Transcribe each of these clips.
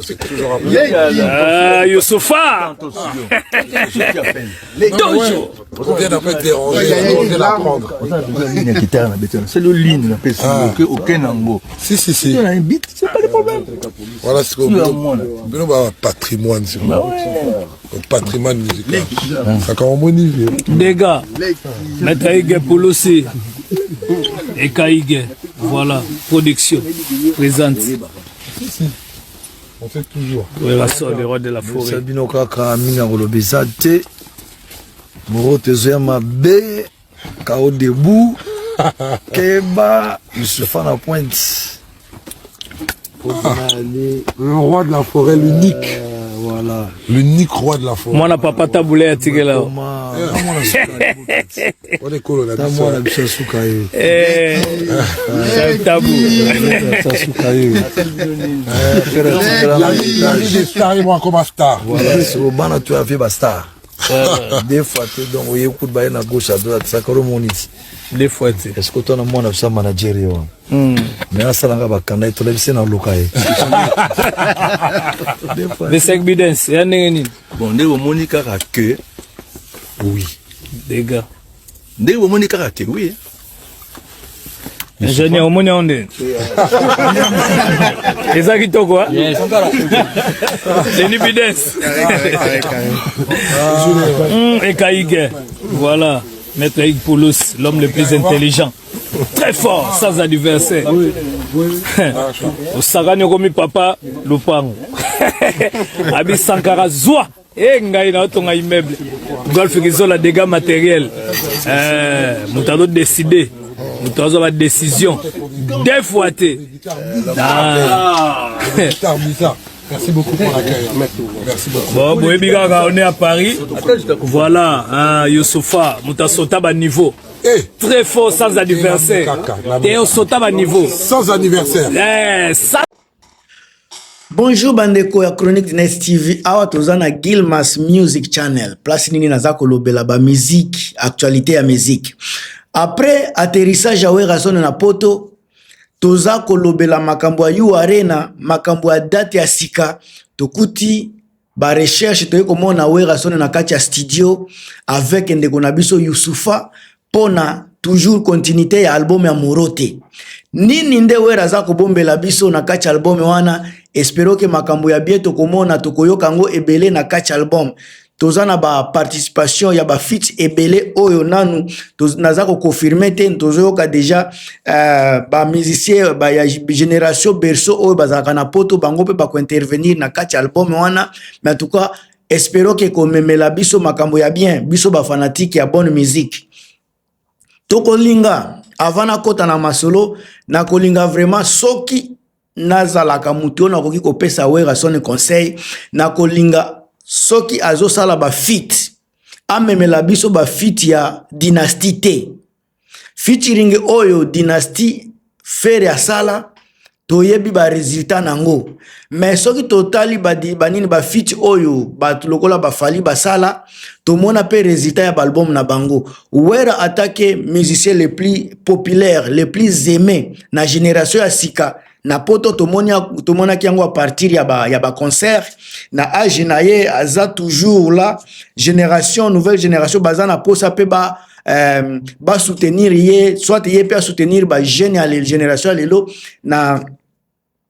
C'est toujours un plaisir. Ah, Youssoufa Dojo. On vient d'un peu te déranger, on vient d'apprendre. Ligne ya guitare na betela selo ligne na pesi oke oke nango. Si, si, si. Na beat, c'est pas le problème. Voilà ce que ya mwana. Bino ba patrimoine sur le patrimoine musical. Ça quand on moni. Dégâts. Maître Ige Pouloussi. Eka Ige. Voilà, production. Présente. On fait toujours. Werrason, le roi de la forêt. Sa bino kaka mingi ya koloba eza te. Morote ezoya mabe kao debout keba Yusufa na pointe. Le roi de la forêt, l'unique. Voilà. L'unique roi de la forêt. Mwana papa tabule atikela. Koma mwana suka. On est cool, on a Ta dit mwana ça. biso ya suka ye. Eh, tabu. Biso ya suka ye. Il y a des stars, ils vont comme un star. Voilà, so bana to ya fe ba star. Deux fois te donc oye kutu baye na gauche à droite sakaro moniti. Deux fois te. Est-ce que toi na mwana biso ya manager ye wana? Mais asalanga bakanda ye tolebisi na luka ye. Deux fois. Vesek Bidens, ya ndenge nini? Bon, nde bomoni kaka que oui. Dégâts. Nde bomoni kaka que oui. Ingénieur, omoni yango ndenge eza kitoko, hein? Denis Bidens. Ekaïge. Voilà. Maître Ig Poulos, l'homme le plus intelligent. Très fort, sans adversaire. Osakani okomi papa lupango. Abi Sankara zwa. E ngai na otonga immeuble. Golf kizola dégâts matériels. Moto azo décider. Moto azo ba décision. Deux fois te. Ah. Bizarre, bizarre. Merci beaucoup pour l'accueil. Merci beaucoup. Bon, boyebi kaka, on est à Paris. Voilà, hein, Youssoufa, moto asota ba niveau. Eh, Très fort, sans adversaire. Kaka, Te osota ba niveau. Sans anniversaire. Eh, ça Bonjour bandeko ya Chronique Dines TV. Awa toza na Gilmas Music Channel, place nini naza kolobela ba musique, actualité ya musique. Après atterrissage ya Werrason na Poto, toza kolobela makambo ya U Arena, makambo ya date ya sika. Tokuti ba recherche, toye komona Werrason na kati ya studio avec ndeko na biso Yusufa mpona toujours continuité ya album ya Morote. Nini nde Wera aza kobombela biso na kati ya album wana? Espero ke makambo ya bien tokomona, tokoyoka yango ebele na kati ya album. Toza na baparticipation ya bafeat ebele oyo nanu naza koconfirmer te. Tozoyoka déjà bamusicien ba ya génération berceau oyo bazalaka na Poto, bango mpe bakointervenir na kati ya album wana. Mais en tout cas, espero ke komemela biso makambo ya bien. Biso bafanatike ya bonne musique, tokolinga, avant nakɔta na masolo, nakolinga vraiment, soki nazalaka motu oyo nakoki kopesa Werrason conseil, nakolinga soki azosala bafeat, amemela biso bafeat ya Dynastie te. Featuring oyo Dynastie Ferre asala, toyebi baresultat nango. Mais soki totali banini, bafeat oyo bato lokola baFally basala, tomona mpe résultat ya baalbum na bango. Wera atake musicien le plus populaire, le plus aimé na génération ya sika na Poto. Tomoni, tomonaki yango à partir ya baconcert ba na age na ye, aza toujours là. Génération, nouvelle génération baza na posa mpe ba basoutenir ye, soit ye mpe asoutenir bajeune ya génération ya lelo na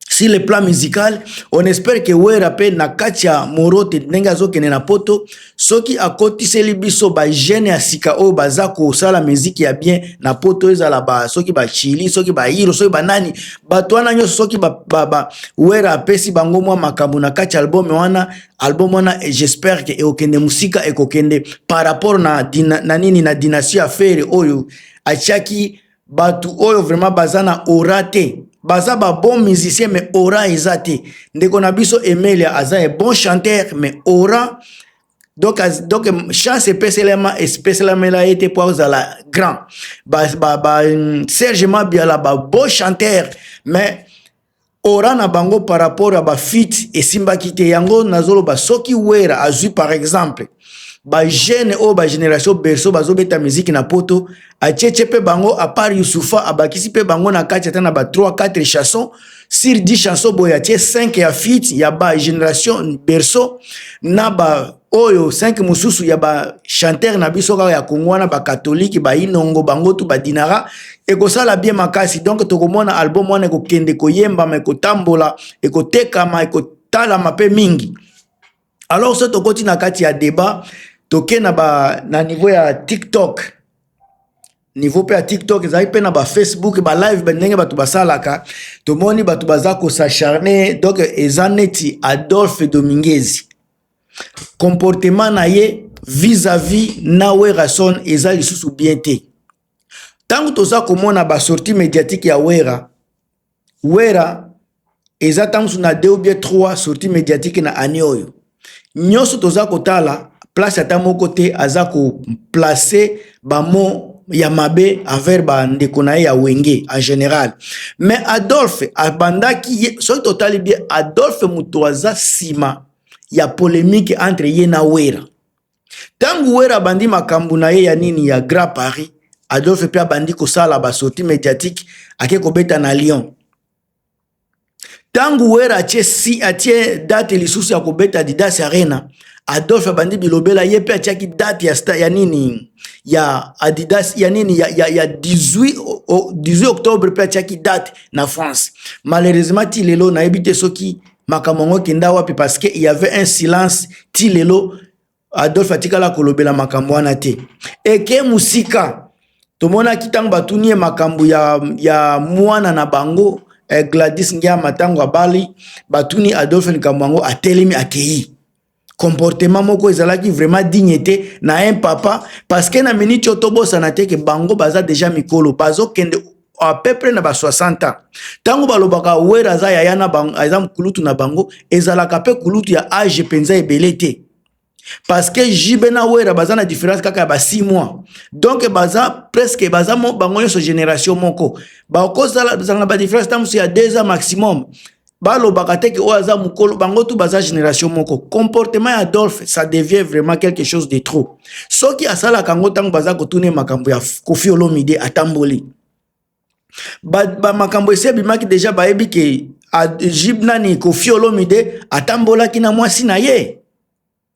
sur le plan musical. On espère que Wera mpe na kati ya Morote, ndenge azokende na Poto, soki akotiseli biso bajeune ya sika oyo baza kosala miziki ya bien na Poto, ezala ba, soki bachili, soki bahiro, soki banani, bato wana nyonso, soki ba, ba, ba, Wera apesi bango mwa makambo na kati ya album wana, album wana j'espère ke ekokende mosika, ekokende par rapport na nini, na Dynastie ya Ferre oyo atiaki bato oyo vraiment baza na aura te. Baza ba bon musicien, mais aura eza te. Ndeko na biso Emelia aza un bon chanteur, mais aura, donc chance epeselamela ye te mpo azala grand. Ba Serge Mabiala, ba bon chanteur, mais aura na bango par rapport ya bafeat esimbaki te. Yango nazoloba, soki Wera azwi par exemple bajeune oyo bagénération berceau bazobeta miziki na Poto, atietie mpe bango, à part Yusufa, abakisi mpe bango na kati ata na ba 3 4 chansons. Sur 10 chansons boye, atie 5 ya feat ya ba génération berceau na ba oyo 5 mosusu ya ba chanteur na biso kaka ya Congo wana, bacatholique, bainongo, bango tu badinara. Ekosala bien makasi. Donc tokomona album wana ekokende koyembama, ekotambola, ekotekama, ekotalama mpe mingi. Alors so tokoti na kati ya débat, toke na niveau ya TikTok, niveau mpe ya TikTok ezalaki mpe na baFacebook, balive, ndenge bato basalaka, tomoni bato baza kos'acharner. Donc eza neti Adolphe Dominguez, comportement na ye vis-à-vis na Werason eza lisusu bien te. Ntango toza komona basortie médiatique ya Wera, Wera eza ntango mosusu na deux ou bien trois sortie médiatique na année oyo nyonso, toza kotala place ata moko te aza koplacer bamo ya mabe envers bandeko na ye ya Wenge en général. Mais Adolphe abandaki, soki totali bien, Adolphe moto aza nsima ya polémique entre ye na Wera. Ntango Wera abandi makambo na ye ya nini, ya Grand Paris, Adolphe mpe abandi kosala basortie médiatique, ake kobeta na Lyon. Ntango Wera atie, si atie date lisusu ya kobeta Adidas Arena, Adolphe abandi bilobela. Ye mpe atiaki date ya nini, ya Adidas, ya nini, ya 18 octobre, mpe atiaki date na France. Malheureusement, ti lelo nayebi te soki makambo yango ekenda wapi, parce que il y avait un silence. Ti lelo Adolphe atikala kolobela makambo wana te. Eke mosika, tomonaki ntango batuni ye makambo ya mwana na bango, Gladys Ngiama, ntango abali, batuni Adolphe likambo yango, atelemi, akei. Comportement moko ezalaki vraiment digne te na un papa, parce que na miniti oyo, tobosana te ke bango baza déjà mikolo, bazokende à peu près na ba 60 ans. Ntango balobaka Wera aza yaya na bango, aza kulutu na bango, ezalaka mpe kulutu ya age mpenza ebele te, parce que JB na Wera baza na différence kaka ya ba 6 mois. Donc baza presque, baza bango nyonso génération moko. Bakozala na badifférence ntango mosusu ya 2 ans maximum. Balobaka te ke oyo aza mokolo, bango tu baza génération moko. Comportement ya Adolphe, ça devient vraiment quelque chose de trop. Soki asalaka yango, ntango baza kotuna makambo ya Kofi Olomide, atamboli bamakambo esi ebimaki déjà, bayebi ke jib nani, Kofi Olomide atambolaki na mwasi na ye.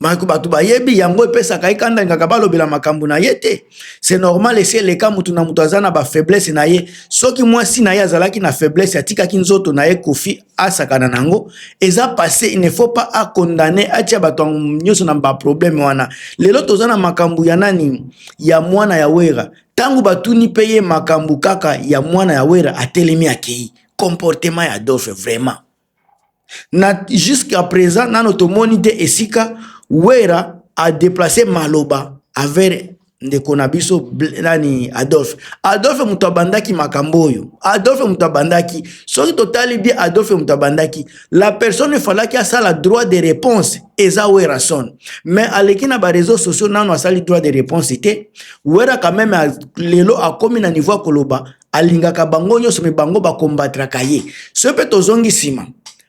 Bato bayebi yango, epesaka ye kanda, alingaka balobela makambo na ye te. C'est normal, esi eleka. Mutu na moto aza na bafaiblesse na ye. Soki mwasi na ye azalaki na faiblesse, atikaki nzoto na ye Kofi asakana nango, eza passé. Il ne faut pas acondamner, atia bato nyonso na baproblème wana. Lelo toza na makambo ya nani, ya mwana ya Wera. Ntango batuni mpe ye makambo kaka ya mwana ya Wera, atelemi, akei. Comportement ya Adolphe vraiment, na jusqu'à présent nano tomoni te esika Wera adéplacer maloba envers ndeko na biso nani, Adolphe. Adolphe moto abandaki makambo oyo, Adolphe moto abandaki. Soki totali bien, Adolphe moto abandaki. La personne efalaki asala droit de réponse eza Werason, mais aleki na baréseaux sociaux, nano asali droit de réponse te. Wera quand même lelo akomi na niveau ya koloba alingaka bango nyonso, mais bango bakombatraka ye. Soki mpe tozongi nsima,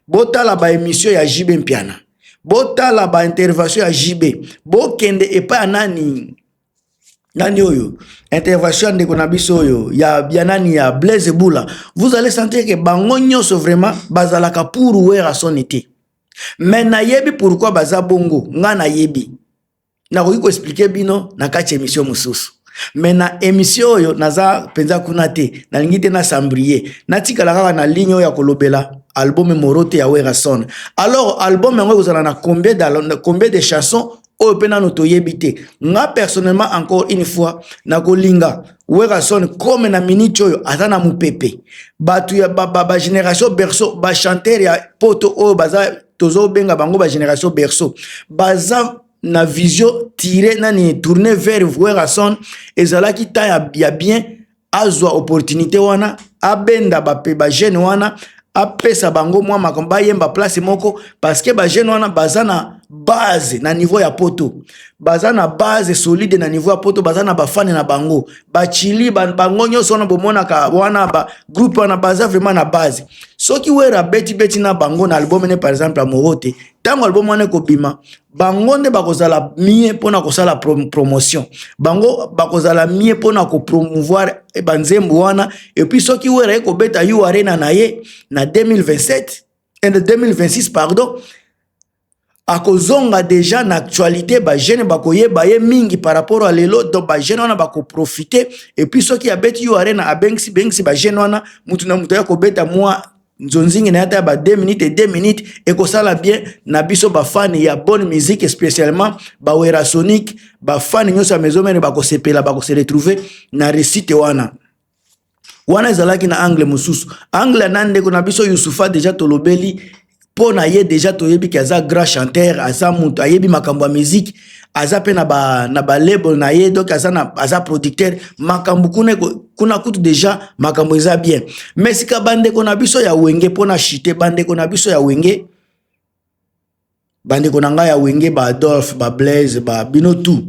botala baémission ya JB Mpiana, botala baintervention ya JB, bokende epai ya nani, nani oyo, intervention ya ndeko na biso oyo ya nani, ya Blaise Bula, vous allez sentir que bango nyonso vraiment bazalaka pour Werason te. Mais nayebi pourquoi baza bongo. Nga nayebi, nakoki koexpliquer bino na kati ya émission mosusu, mais na émission oyo naza mpenza kuna te. Nalingi te nasambrie, natikala kaka na ligne oyo ya kolobela album Morote ya Werason. Alors album yango ekozala na combien de chansons, oyo mpe nano toyebi te. Nga personnellement, encore une fois, nakolinga Werason, comme na minute oyo aza na mopepe, bato ya bagénération ba, ba berceau, bachanteur ya poto oyo baza, tozobenga bango bagénération berceau, baza na vision tire nani, tourner vers Werason. Ezalaki ta ya bien azwa opportunité wana, abenda bape bajeune wana, apesa bango mwa makambo, bayemba place moko, parce que bajeune wana baza na base na niveau ya poto, baza na base solide na niveau ya poto, baza na bafani na bango bachili, bango nyonso wana bomonaka wana, bagroupe wana baza vraiment na base. Soki Wera abeti beti na bango na album ne, par exemple ya Morote, ntango album wana ekobima, bango nde bakozala mie mpona kosala promotion, bango bakozala mie mpona kopromouvoir banzembo wana. Et puis soki Wera ekobeta U Arena na ye na 2027 and 2026, pardon, akozonga déjà na actualité, bajeune bakoyeba ye mingi par rapport à lelo. Donc bajeune wana bakoprofite. Et puis soki abeti U Arena, abengisi bengisi bajeune wana, mutu na mutu aya kobeta mwa nzonzingi na ye ata ya ba 2 minutes et 2 minutes, ekosala bien na biso bafani ya bonne musique, spécialement bawerasonic. Bafani nyonso ya Maison Mère bakosepela, bakose retrouver na réussite wana. Wana ezalaki na angle mosusu. Angle na ndeko na biso Yusufa, déjà tolobeli mpo na ye. Déjà toyebi ke aza grand chanteur, aza moto ayebi makambo ya musique, aza mpe na balabel na ye, donc aza producteur. Makambo kuna, kuna kutu déjà makambo eza bien. Mais sika bandeko na biso ya Wenge, mpo na chite, bandeko na biso ya Wenge, bandeko na ngai ya Wenge, baAdolphe, baBlaise, babino tout,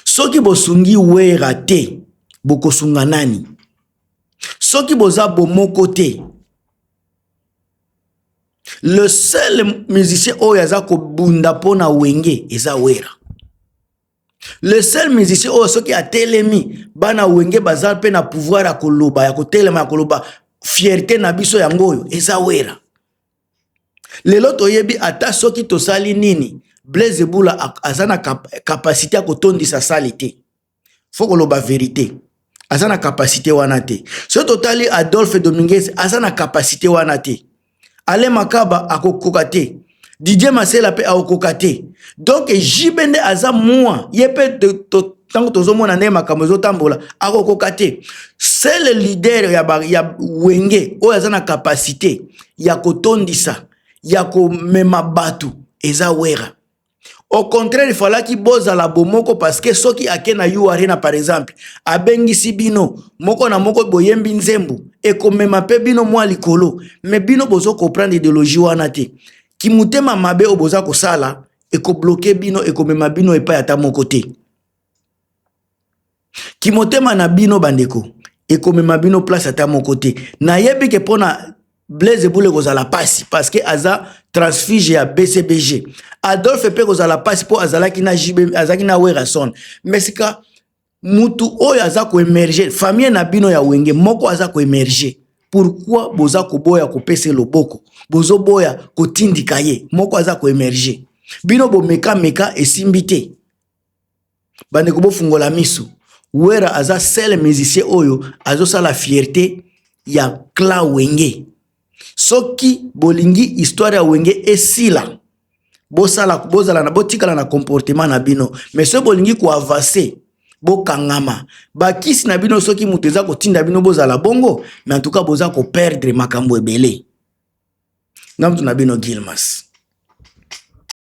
soki bosungi Wera te, bokosunga nani? Soki boza bomoko te, le seul musicien oyo aza kobunda mpo na Wenge eza Wera. Le seul musicien oyo soki atelemi, bana Wenge baza mpe na pouvoir ya koloba, ya kotelema, ya koloba fierté na biso yango oyo, eza Wera. Lelo toyebi, ata soki tosali nini, Blaise Bula aza na capacité ya kotondisa salle te. Faut koloba vérité, aza na capacité wana te. Soki totali Adolphe Dominguez, aza na capacité wana te. Ale Makaba akokoka te. Didier Masela mpe akokoka te. Donc JB nde aza mwa ye mpe. Ntango tozomona ndenge makambo ezotambola, akokoka te. C'est le leader ya Wenge oyo aza na capacité ya kotondisa, ya komema bato, eza Wera. Au contraire, ifalaki bozala bomoko, parce que soki ake na U Arena, par exemple, abengisi bino moko na moko, boyembi nzembo, ekomema mpe bino mwa likolo. Mais bino bozo comprendre idéologie wana te. Kimutema mabe oyo boza kosala ekobloquer bino, ekomema bino epai ata moko te. Kimotema na bino, bandeko, ekomema bino place ata moko te. Nayebi ke mpona Blaise Bula ekozala pasi, parce que aza transfuge ya BCBG. Adolphe mpe kozala pasi mpo azalaki na JB, azalaki na Werason. Mais sika mutu oyo aza koémerger, famille na bino ya Wenge moko aza koémerger, pourquoi boza koboya kopesa loboko? Bozoboya kotindika ye moko aza koémerger. Bino bomekameka, esimbi te. Bandeko, bofungola miso. Wera aza seul musicien oyo azosala fierté ya clan Wenge. Soki bolingi histoire ya Wenge esila, bosala, bozala na, botikala na comportement na bino. Mais soki bolingi koavancer, bokangama bakisi na bino. Soki moto eza kotinda bino bozala bongo, mais en tout cas boza koperdre makambo ebele. Nga mutu na bino Gilmas.